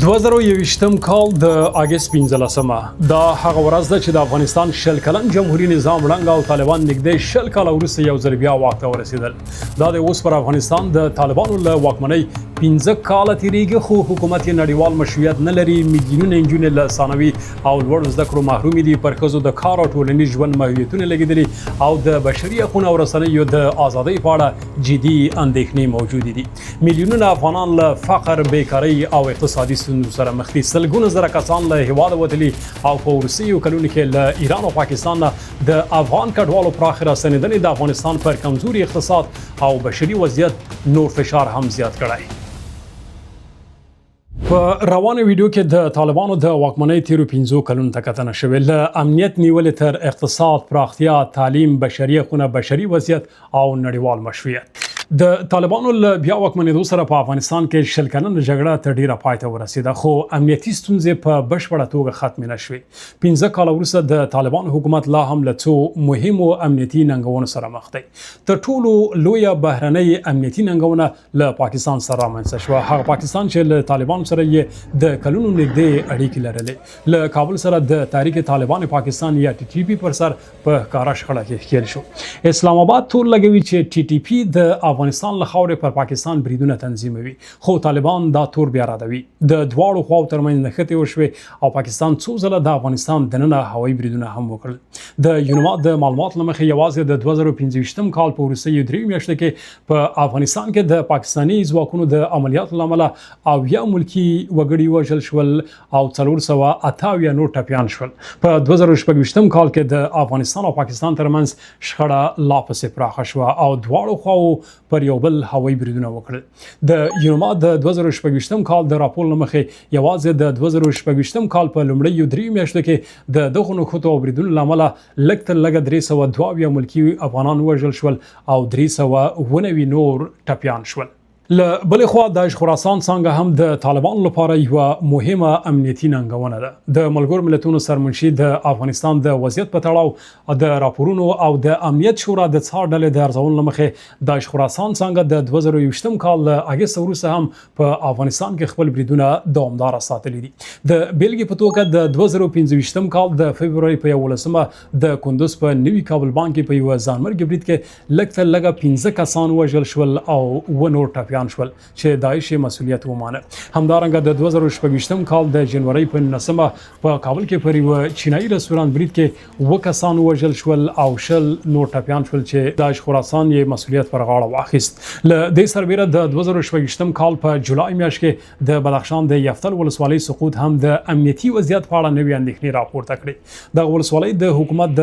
2021 کال د اګست 15مه دا هغه ورځ ده چې د افغانستان 20 کلن جمهوریت نظام ړنګ او طالبان نږدې 20 کاله وروسته یو ځل بیا واک ته ورسېدل. دا د اوس پر افغانستان د طالبانو له واکمنۍ 15 کاله تیریږي، خو حکومت یې نړیوال مشروعیت نه لري. میلیونونه نجونې له ثانوي او لوړو زده کړو محرومې دي، پر ښځو د کار او ټولنیز ژوند محدودیتونه لګېدلي او د بشري حقونو او رسنیو د ازادۍ په اړه جدي اندېښنې موجودې دي. میلیونونه افغانان له فقر، بیکارۍ او اقتصادي ستونزو سره مخ دي. سلګونه زره کسان له هیواده وتلي او په وروستیو کلونو کې له ایران او پاکستان نه د افغان کډوالو پراخې راستنېدنې د افغانستان پر کمزوري اقتصاد او بشري وضعیت نور فشار هم زیات کړی. په روانه ویډیو کې د طالبانو د واکمنۍ تیرو 15 کلونو ته کتنه شوې، له امنیت نیولې تر اقتصاد، پراختیا، تعلیم، بشري حقونه، بشري وضعیت او نړیوال مشروعیت. د طالبانو له بیا واکمنېدو سره په افغانستان کې 20 کلنه جګړه تر ډیره پای ته ورسېده، خو امنیتي ستونزې په بشپړه توګه ختمې نه شوې. 15 کاله وروسته د طالبانو حکومت لا هم له څو مهمو امنیتي ننګونو سره مخ دی. تر ټولو لویه بهرنۍ امنیتي ننګونه له پاکستان سره رامنځته شوه، هغه پاکستان چې له طالبانو سره یې د کلونو نږدې اړیکې لرلې. له کابل سره د تحریک طالبان پاکستان یا ټي ټي پي پر سر په ښکاره شخړه کې ښکېل شو. اسلام آباد تور لګوي چې ټي ټي پي د افغانستان له خاورې پر پاکستان بریدونه تنظیموي، خو طالبان دا تور بیا ردوي. د دواړو خواو ترمنځ نښتې وشوې او پاکستان څو ځله د افغانستان دننه هوایي بریدونه هم وکړل. د یونما د معلوماتو له مخې یوازې د 2025 کال په وروستیو دریو میاشتو کې په افغانستان کې د پاکستاني ځواکونو د عملیاتو له امله 70 ملکي وګړي وژل شول او 478 نور ټپیان شول. په 2024 کال کې د افغانستان او پاکستان ترمنځ شخړه لا پسې پراخه شوه او دواړو خواوو پر یو بل هوایي بریدونه وکړل. د یونما د 2024 کال د راپور له مخې یوازې د 2024 کال په لومړیو دریو میاشتو کې د دغو نښتو او بریدونو له امله لږ تر لږه 372 ملکي افغانان ووژل شول او 397 نور ټپیان شول. له بلې خوا داعش خراسان څانګه هم د طالبانو لپاره یوه مهمه امنیتي ننګونه ده. د ملګرو ملتونو سرمنشي د افغانستان د وضعیت په تړاو د راپورونو او د امنیت شورا د څار ډلې د ارزونو له مخې داعش خراسان څانګه د 2021 کال له اګست وروسته هم په افغانستان کې خپل بریدونه دوامداره ساتلي دي. د بیلګې په توګه د 2025 کال د فبرورۍ په 11مه د کندوز په نوي کابل بانک کې په یوه ځانمرګي برید کې لږ تر لږه 15 کسان وژل شول او اووه نور ټپیان شول چې داعش یې مسولیت ومانه. همدارنګه د 2024 کال د جنورۍ په 19مه په کابل کې پر یوه چینایي رستورانت برید کې اووه کسان ووژل شول او 20 نور ټپیان شول چې داعش خراسان یې مسولیت پر غاړه واخیست. له دې سربېره د 2024 کال په جولای میاشت کې د بدخشان د یفتل ولسوالۍ سقوط هم د امنیتي وضعیت په اړه نوې اندېښنې راپورته کړې. دغه ولسوالۍ د حکومت د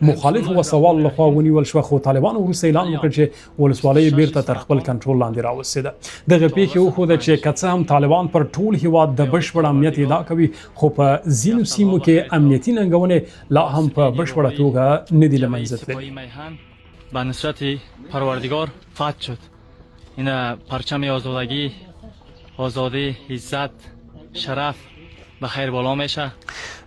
مخالفو وسلهوالو لخوا ونیول شوه، خو طالبانو وروسته اعلان وکړ چې ولسوالۍ یې بیرته تر خپل کنټرول لاندې راوستې ده. دغې پیښې وښوده چې که څه هم طالبان پر ټول هیواد د بشپړ امنیت ادعا کوي، خو په ځینو سیمو کې امنیتي ننګونې لا هم په بشپړه توګه نه دي له منځه تللي. به نصرت پروردگار فتح شد. این پرچم آزادگی، آزادی، عزت، شرف بخیر بالا میشه.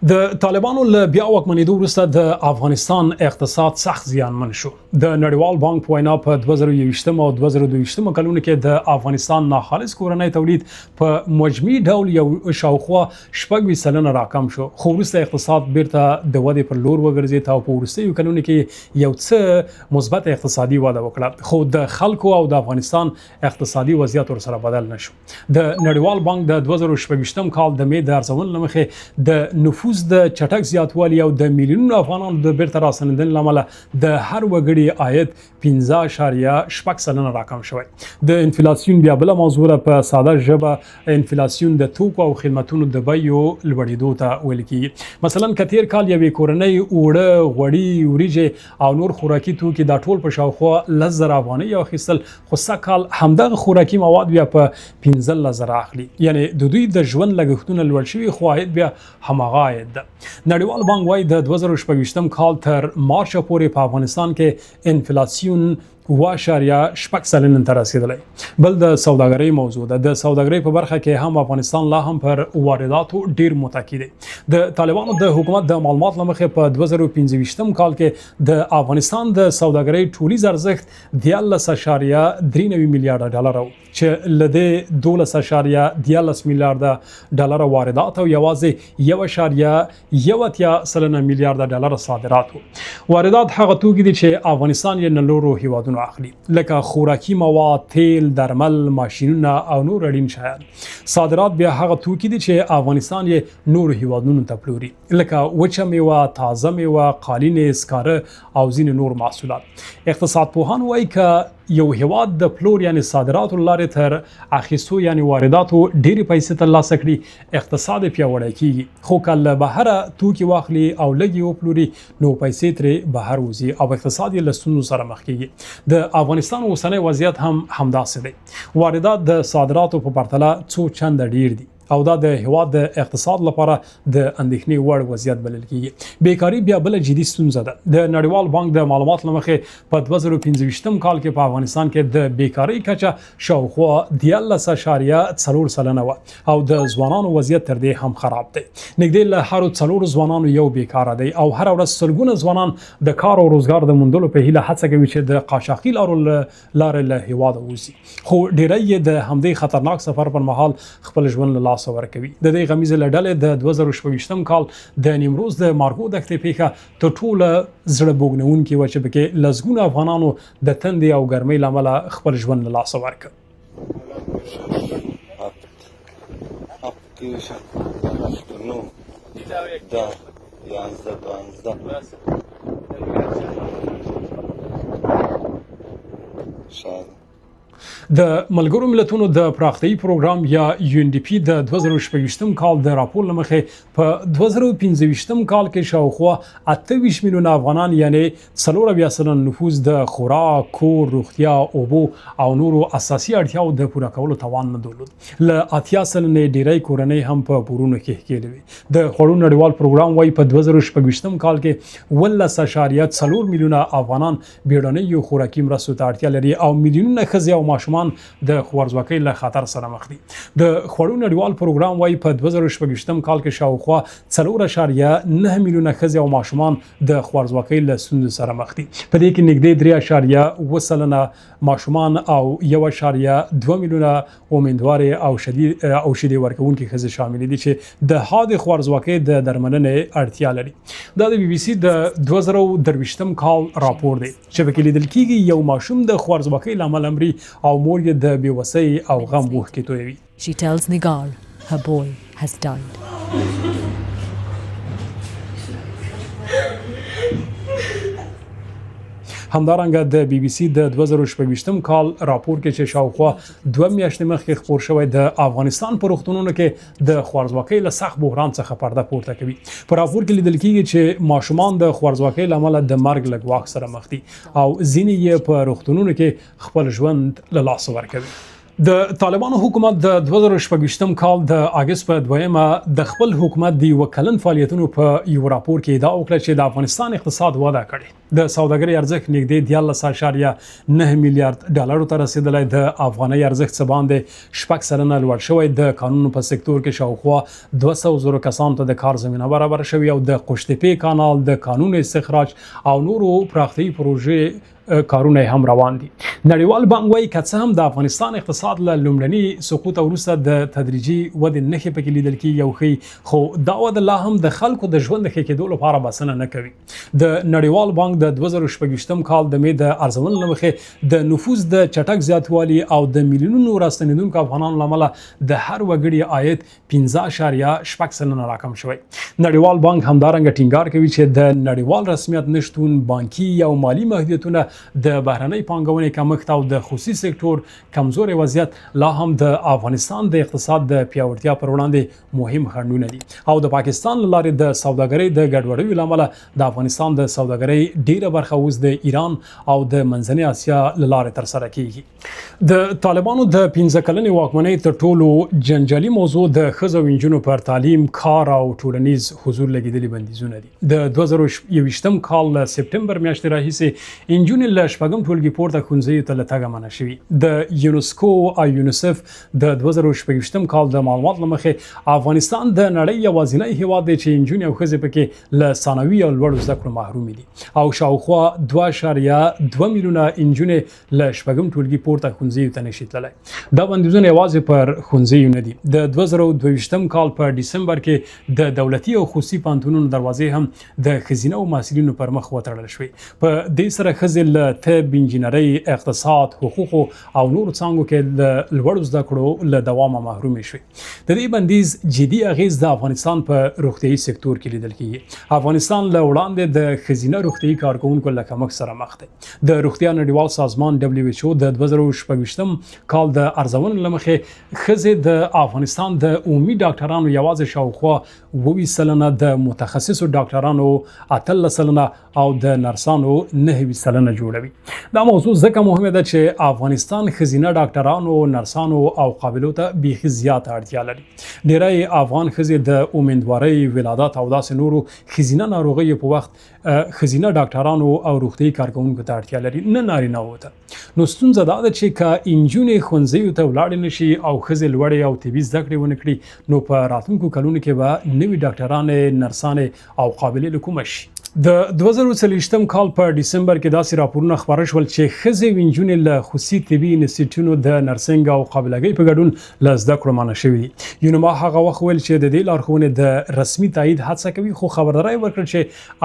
د طالبانو له بیا واکمنېدو وروسته د افغانستان اقتصاد سخت زیانمن شو. د نړیوال بانک په وینا په 2021 او 2022 کلونو کې د افغانستان ناخالص کورنی تولید په مجموعي ډول یو شاوخوا 26% راکم شو، خو وروسته اقتصاد بیرته د ودې پر لور وګرځېد او په وروستیو کلونو کې یو څه مثبت اقتصادي وده وکړه، خو د خلکو او د افغانستان اقتصادي وضعیت ورسره بدل نه شو. د نړیوال بانک د 2024 کال د می د ارزونې له مخې د نفوس د چټک زیاتوالي او د میلیونونو افغانانو د بیرته راستنېدنې له امله د هر وګړي عاید 15.6% راکم شوی. د انفلاسیون بیا بله موضوع ده. په ساده ژبه انفلاسیون د توکو او خدمتونو د بیو لوړېدو ته ویل کېږي. مثلا که تېر کال یوې کورنۍ اوړه، غوړي، وریجې او نور خوراکي توکي دا ټول په شاوخوا 10,000 افغانۍ اخیستل، خو سږ کال همدغه خوراکي مواد بیا په 15,000 اخلي. یعنی د دوی د ژوند لګښتونه لوړ شوي، خو عاید بیا هماغه عاید ده. نړیوال بانک وایي د 2024 کال تر مارچ پورې په افغانستان کې انفلاسیون 7.6% ته رسېدلی. بل د سوداګرۍ موضوع ده. د سوداګرۍ په برخه کې هم افغانستان لا هم پر وارداتو ډیر متکی دی. د طالبانو د حکومت د معلومات له مخې په 2025 کال کې د افغانستان د سوداګرۍ ټولیز ارزښت 13.93 میلیارډ ډالر و، چې له دې 12.13 میلیارډ ډالر واردات او یوازې 1.81% میلیارډ ډالر صادرات وو. واردات هغه توکي دي چې افغانستان یې له نورو هیوادونو اخلي، لکه خوراکي مواد، تیل، درمل، ماشینونه او نور اړین شیان. صادرات بیا هغه توکي دي چې افغانستان یې نورو هیوادونو ته پلوري، لکه وچه میوه، تازه میوه، قالینې، سکاره او ځینې نور محصولات. اقتصاد پوهان وایي که یو هیواد د پلور یعنی صادراتو لارې تر اخیستو یعنی وارداتو ډېرې پیسې ترلاسه کړي، اقتصاد یې پیاوړی کیږي، خو که له بهره توکي واخلي او لږ یې وپلوري نو پیسې ترې بهر وځي او اقتصاد یې له ستونزو سره مخ کیږي. د افغانستان اوسنی وضعیت هم همداسې دی. واردات د صادراتو په پرتله څو چنده ډیر دي او دا د هیواد د اقتصاد لپاره د اندېښنې وړ وضعیت بلل کیږي. بیکاری بیا بله جدي ستونزه ده. د نړیوال بانک د معلوماتو له مخې په 2025 کال کې په افغانستان کې د بیکارۍ کچه شاوخوا 13.4% وه او د ځوانانو وضعیت تر دې هم خراب دی. نږدې له هرو څلورو ځوانانو یو بیکاره دی او هره ورځ سلګونه ځوانان د کار او روزګار د موندلو په هیله هڅه کوي چې د قاچاقي لارو له لارې له هیواده ووځي، خو ډیری یې د همدې خطرناک سفر پر مهال خپل ژوند له لاسه ورکوي. د دې غمیزې له ډلې د 2026 کال د نیمروز د مارګو دښتې پیښه تر ټوله زړه بوږنوونکې وه چې پکې لسګونه افغانانو د تندې او ګرمۍ له امله خپل ژوند له لاسه ورکړ. د ملګرو ملتونو د پراختیايي پروګرام یا یو ان ډي پي د 2026 کال د راپور له مخې په 2025 کال کې شاوخوا 28 میلیونه افغانان یعنی 74% نفوس د خوراک، کور، روغتیا، اوبو او نورو اساسي اړتیاو د پوره کولو توان نه درلود. له 80% ډیری کورنۍ هم په پورونو کې ښکېلې وې. د خوړو نړیوال پروګرام وایي په 2026 کال کې 17.4 میلیونه افغانان بیړنیو خوراکي مرستو ته اړتیا لري او میلیونونه ښځې او ماشومان د خوارځواکۍ له خطر سره مخ دي. د خوړو نړیوال پروګرام وایي په 2026 کال کې شاوخوا 4.9 میلیونه ښځې او ماشومان د خوارځواکۍ له ستونزو سره مخ دي. په دې کې نږدې 3.7% ماشومان او 1.2 میلیونه امیندوارې او او شیدې ورکوونکې ښځې شاملې دي چې د حادې خوارځواکۍ د درملنې اړتیا لري. دا د بي بي سي د 2023 کال راپور دی چې پکې لیدل کیږي یو ماشوم د خوارځواکۍ له امله مري او مور یې د بې وسۍ او غم اوښکې تویوي. She tells Nigar her boy has died. همدارنګه د بي بي سي د 2026 کال راپور کې چې شاوخوا 2 میاشتې مخکې خپور شوی، د افغانستان په روغتونونو کې د خوارځواکۍ له سخت بحران څخه پرده پورته کوي. په راپور کې لیدل کیږي چې ماشومان د خوارځواکۍ له امله د مرګ له ګواښ سره مخ دي او ځینې یې په روغتونونو کې خپل ژوند له لاسه ورکوي. د طالبانو حکومت د 2026 کال د اګست په دویمه د خپل حکومت د یوه کلن فعالیتونو په یو راپور کې ادعا وکړه چې د افغانستان اقتصاد وده کړې، د سوداګرۍ ارزښت نږدې 13.9 میلیارډ ډالرو ته رسېدلی، د افغانۍ ارزښت څه باندې 6% لوړ شوی، د کانونو په سکتور کې شاوخوا 200 زرو کسانو ته د کار زمینه برابره شوې او د قوشتېپې کانال د کانونو استخراج او نورو پراختیايي پروژې کارونه هم روان دي. نړیوال بانک وایي که څه هم د افغانستان اقتصاد له لومړني سقوط وروسته د تدریجي ودې نښې پکې لیدل کیږي او ښيي، خو دا وده لا هم د خلکو د ژوند د ښه کېدو لپاره بسنه نه کوي. د نړیوال بانک د 2026 کال د می د ارزونې له مخې د نفوس د چټک زیاتوالي او د میلیونونو راستنېدونکو افغانانو له امله د هر وګړي عاید 5.6% راکم شوی. نړیوال بانک همدارنګه ټینګار کوي چې د نړیوال رسمیت نشتون، بانکي او مالي محدودیتونه، د بهرنۍ پانګونې کمښت او د خصوصي سکتور کمزوری وضعیت لا هم د افغانستان د اقتصاد د پیاوړتیا پر وړاندې مهم خنډونه دي او د پاکستان له لارې د سوداګرۍ د ګډوډیو له امله د افغانستان د سوداګرۍ ډېره برخه اوس د ایران او د منځنۍ اسیا له لارې ترسره کیږي. د طالبانو د 15 کلنې واکمنۍ تر ټولو جنجالي موضوع د ښځو او نجونو پر تعلیم، کار او ټولنیز حضور لګېدلي بندیزونه دي. د 2021 کال له سپټمبر میاشتې راهیسې نجونې له شپږم ټولګي پورته ښوونځیو ته له تګه منع شوي. د یونسکو او یونیسف د 2026 کال د معلومات له مخې افغانستان د نړۍ یوازینی هیواد دی چې نجونې او ښځې پکې له ثانوي او لوړو زده کړو محرومې دي او شاوخوا 2.2 میلیونه نجونې له شپږم ټولګي پورته ښوونځیو ته نشي تللی. دا بندیزونه یوازې پر ښوونځیو نه دي. د 2022 کال په ډسمبر کې د دولتي او خصوصي پوهنتونونو دروازې هم د ښځینه او محصلینو پر مخ وتړل شوې. په دې سره ښځې له طب، انجینرۍ، اقتصاد، حقوقو او نورو څانګو کې له لوړو زده کړو له دوامه محرومې شوې. د دې بندیز جدي اغېز د افغانستان په روغتیايي سکتور کې لیدل کېږي. افغانستان له وړاندې د ښځینه روغتیايي کارکوونکو له کمښت سره مخ دی. د روغتیا نړیوال سازمان WHO د 2026 کال د ارزونو له مخې ښځې د افغانستان د عمومي ډاکټرانو یوازې شاوخوا 27%، د متخصصو ډاکټرانو 18% او د نرسانو 29% جوړوي. دا موضوع ځکه مهمه ده چې افغانستان ښځینه ډاکټرانو، نرسانو او قابلو ته بیخي زیاته اړتیا لري. ډیری افغان ښځې د امیندوارۍ، ولادت او داسې نورو ښځینه ناروغیو په وخت ښځینه ډاکټرانو او روغتیايي کارکوونکو ته اړتیا لري، نه نارینه وو ته. نو ستونزه دا ده چې که انجونې ښوونځیو ته ولاړې نه شي او ښځې لوړې او طبي زده کړې ونه کړي، نو په راتلونکو کلونو کې به نوي ډاکټرانې، نرسانې او قابلې له کومه شي. د 2024 کال په ډسمبر کې داسې راپورونه خپاره شول چې ښځې او نجونې له خصوصي طبي انسټیټیوټونو د نرسنګ او قابلګۍ په ګډون له زده کړو منع شوي دي. یونما هغه وخت ویل چې د دې لارښوونې د رسمي تایید هڅه کوي، خو خبرداری ورکړ چې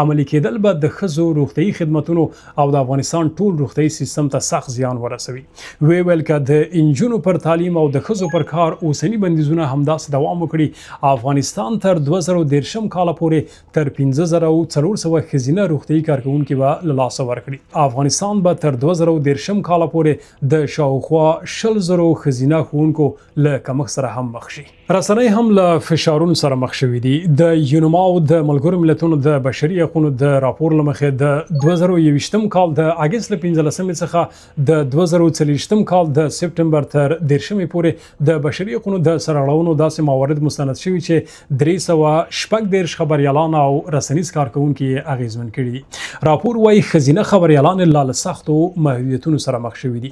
عملي کېدل به د ښځو روغتیايي خدمتونو او د افغانستان ټول روغتیايي سیستم ته سخت زیان ورسوي. ویې ویل که د نجونو پر تعلیم او د ښځو پر کار اوسني بندیزونه همداسې دوام وکړي، افغانستان تر 2030 کاله پورې تر 5400 ښځینه روغتیايي کارکوونکي به له لاسه ورکړي. افغانستان به تر 2030 کاله پورې د شاوخوا 20,000 ښځینه ښوونکو له کمښت سره هم مخ شي. رسنۍ هم له فشارونو سره مخ شوې دي. د یونما او د ملګرو ملتونو د بشري حقونو د راپور له مخې د 2021 کال د اګست له 15 څخه د 2024 کال د سپټمبر تر 30 پورې د بشري حقونو د سرغړونو داسې موارد مستند شوي چې 336 خبریالان او رسنیز کارکوونکي یې اغېزمن کړي دي. راپور وايي ښځینه خبریالان لا له سختو محدودیتونو سره مخ شوي دي.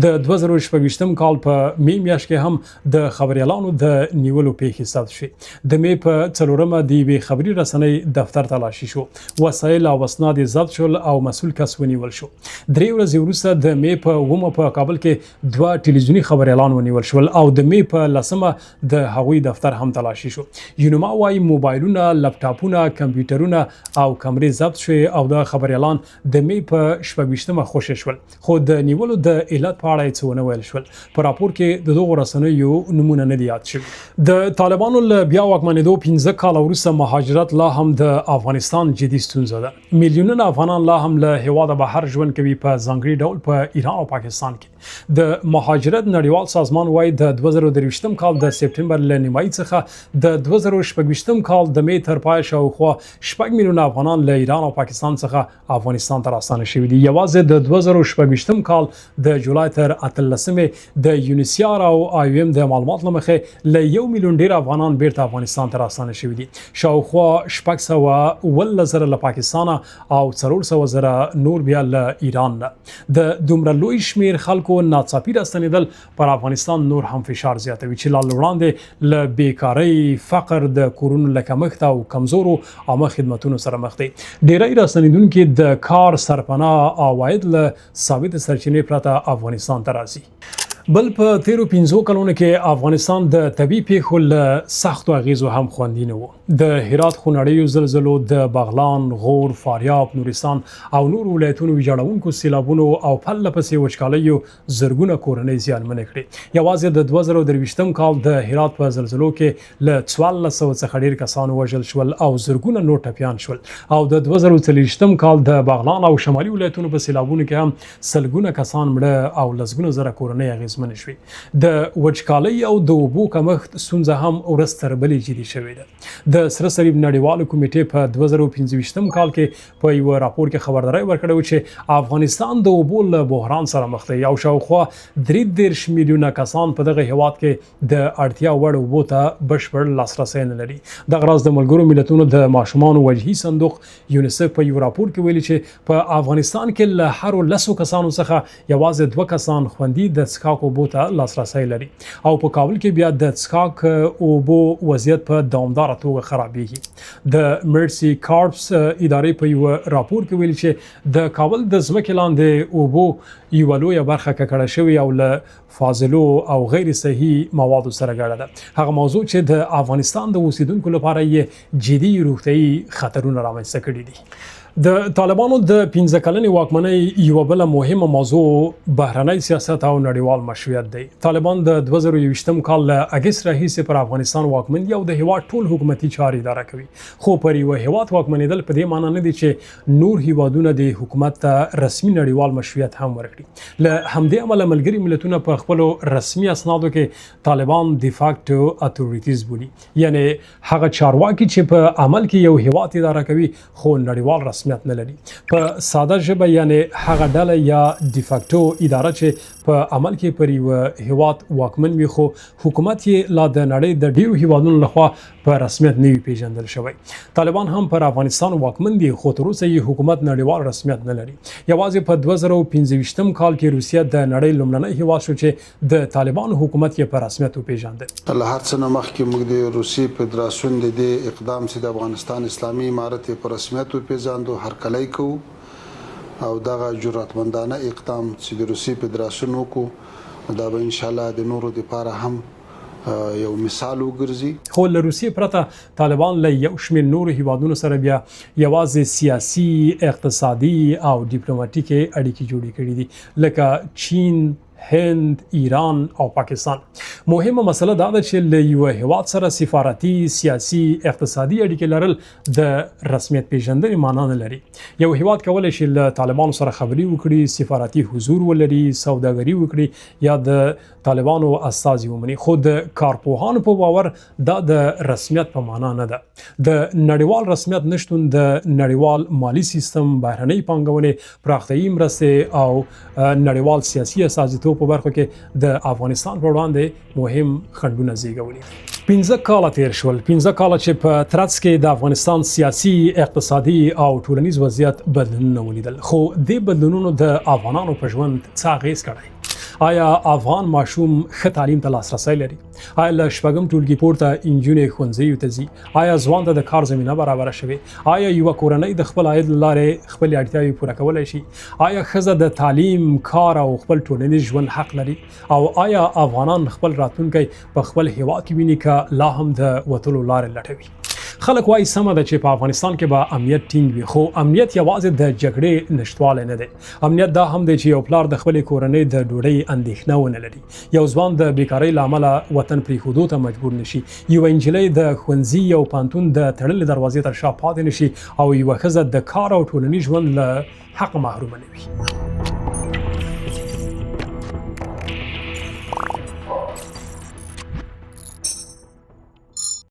د 2026 کال په می میاشت کې هم د خبریالانو د نیولو پیښې ثبت شوې. د می په 4مه د یوې خبري رسنۍ دفتر تلاشي شو، وسایل او اسناد یې ضبط شول او مسؤل کس ونیول شو. 3 ورځې وروسته د می په 7مه په کابل کې دوه ټلویزیوني خبریالان ونیول شول او د می په 10مه د هغوی دفتر هم تلاشي شو. یونما وايي موبایلونه، لپټاپونه، کمپیوټرونه او کمرې ضبط شوې او دا خبریالان د می په 26مه خوشې شول، خو د نیولو د علت په اړه یې څه ونه ویل شول. په راپور کې د دغو رسنیو نومونه نه دي یاد شوي. د طالبانو له بیا واکمنېدو 5 کاله وروسته مهاجرت لا هم د افغانستان جدي ستونزه ده. میلیونونه افغانان لا هم له هیواده بهر ژوند کوي، په ځانګړي ډول په ایران او پاکستان کې. د مهاجرت نړیوال سازمان وايي د 2023 کال د سپټمبر له نیمایي څخه د 2026 کال د می تر پایه شاوخوا 6 میلیونه افغانان له ایران او پاکستان څخه افغانستان ته راستانه شوي دي. یوازې د 2026 کال د جولای تر 18مې د یونیسیار او آی ایم د معلومات له مخې له 1 میلیون ډېر افغانان بیرته افغانستان ته راستانه شوي دي. شاوخوا 617,000 له پاکستانه او 400,000 نور بیا له ایران نه. د دومره لوی شمیر خلکو ناڅاپي راستنېدل پر افغانستان نور هم فشار زیاتوي چې لا له وړاندې له بیکارۍ، فقر، د کورونو له کمښت او کمزورو عامه خدمتونو سره مخ دی. ډیری راستنېدونکي د کار، سرپناه او عاید له ثابتې سرچینې پرته افغانستان ته راځي. بل په تیرو 5 کلونو کې افغانستان د طبیعي پیښو له سختو اغیزو هم خوندي نه وو. د هرات خونړیو زلزلو، د بغلان، غور، فاریاب، نورستان او نورو ولایتونو ویجاړونکو سیلابونو او پرله پسې وچکالیو زرګونه کورنۍ زیانمنې کړې. یوازې د 2023 کال د هرات په زلزلو کې له 1400 څخه ډېر کسان ووژل شول او زرګونه نور ټپیان شول او د 2024 کال د بغلان او شمالي ولایتونو په سیلابونو کې هم سلګونه کسان مړه او لسګونه زره کورنۍ اغېزمنې اغېزمنې شوې. د وچکالۍ او د اوبو کمښت ستونزه هم ورځ تر بلې جدي شوې ده. د سره صلیب نړیوالې کمیټې په 2025 کال کې په یوه راپور کې خبرداری ورکړی و چې افغانستان د اوبو له بحران سره مخ دی او شاوخوا 33 میلیونه کسان په دغه هیواد کې د اړتیا وړ اوبو ته بشپړ لاسرسی نه لري. دغه راز د ملګرو ملتونو د ماشومانو وجهي صندوق یونیسف په یو راپور کې ویلي چې په افغانستان کې له هرو لسو کسانو څخه یوازې دوه کسان خوندي د څښاک اوبو ته لاسرسی لري او په کابل کې بیا د څښاک اوبو وضعیت په دوامداره توګه خرابېږي. د مرسي کارپس ادارې په یو راپور کې ویلي چې د کابل د ځمکې لاندې اوبو یوه لویه برخه ککړه شوې او له فاضلو او غیر صحي موادو سره ګډه ده، هغه موضوع چې د افغانستان د اوسیدونکو لپاره یې جدي روغتیايي خطرونه رامنځته کړي دي. د طالبانو د 15 کلنې واکمنۍ یوه بله مهمه موضوع بهرنی سیاست او نړیوال مشروعیت دی. طالبان د 2021 کال له اګست راهیسې پر افغانستان واکمن دي او د هیواد ټول حکومتي چارې اداره کوي، خو پر یوه هیواد واکمنېدل په دې معنی نه دي چې نور هیوادونه دې حکومت ته رسمي نړیوال مشروعیت هم ورکړي. له همدې امله ملګري ملتونه په خپلو رسمي اسنادو کې طالبان دیفاکټو اتوریټیز بولي، یعنې هغه چارواکي چې په عمل کې یو هیواد اداره کوي خو نړیوال رسمیت نه لري. په ساده ژبه یعنې هغه ډله یا دیفاکټو اداره چې په عمل کې پر یوه هیواد واکمن وي خو حکومت یې لا د نړۍ د ډیرو هیوادونو لخوا په رسمیت نه وي پیژندل شوی. طالبان هم پر افغانستان واکمن دي خو تر اوسه یې حکومت نړیوال رسمیت نه لري. یوازې په 2025 کال کې روسیه د نړۍ لومړنی هیواد شو چې د طالبانو حکومت یې په رسمیت وپیژانده. له هر څه نه مخکې موږ د روسیې فدراسیون د دې اقدام چې د افغانستان اسلامي امارت یې په رسمیت وپیژاندو هرکلی کوو او دغه جراتمندانه اقدام چې د روسیې فدراسیون وکړو دا به انشاالله د نورو دپاره هم یو مثال وګرځي. خو له روسیې پرته طالبان له یو شمېر نورو هېوادونو سره بیا یوازې سیاسي، اقتصادي او ډیپلوماټیکې اړیکې جوړې کړې دي، لکه چین، هند، ایران او پاکستان. مهمه مسله دا ده چې له یوه هېواد سره سفارتي، سیاسي، اقتصادي اړیکې لرل د رسمیت پېژندنې معنا نه لري. یو هېواد کولی شي له طالبانو سره خبرې وکړي، سفارتي حضور ولري، سوداګري وکړي یا د طالبانو استازي ومني، خو د کارپوهانو په باور دا د رسمیت په معنا نه ده. د نړیوال رسمیت نشتون د نړیوال مالي سیستم، بهرنۍ پانګونې، پراختیايي مرستې او نړیوال سیاسي استازیتوب په برخو کې د افغانستان پر وړاندې مهم خنډونه زیږولي دي. 15 کاله تیر شول، 15 کاله چې په ترڅ کې د افغانستان سیاسي، اقتصادي او ټولنیز وضعیت بدلونونه ولیدل، خو دې بدلونونو د افغانانو په ژوند څه اغېز کړی؟ آیا افغان ماشوم ښه تعلیم ته لاسرسی لري؟ آیا له شپږم ټولګي پورته انجونې ښوونځیو ته ځي؟ آیا ځوان ته د کار زمینه برابره شوې؟ آیا یوه کورنۍ د خپل عاید له لارې خپلې اړتیاوې پوره کولای شي؟ آیا ښځه د تعلیم، کار او خپل ټولنیز ژوند حق لري؟ او آیا افغانان خپل راتلونکی په خپل هیواد کې ویني که لا هم د وتلو لارې لټوي؟ خلک وایي سمه ده چې په افغانستان کې به امنیت ټینګ وي، خو امنیت یوازې د جګړې نشتوالی نه دی. امنیت دا هم دی چې یو پلار د خپلې کورنۍ د ډوډۍ اندېښنه ونه لري، یو ځوان د بیکارۍ له امله وطن پرېښودو ته مجبور نه شي، یوه نجلۍ د ښوونځي او پوهنتون د تړلې دروازې تر شا پاتې نه شي او یوه ښځه د کار او ټولنیز ژوند له حق محرومه نه وي.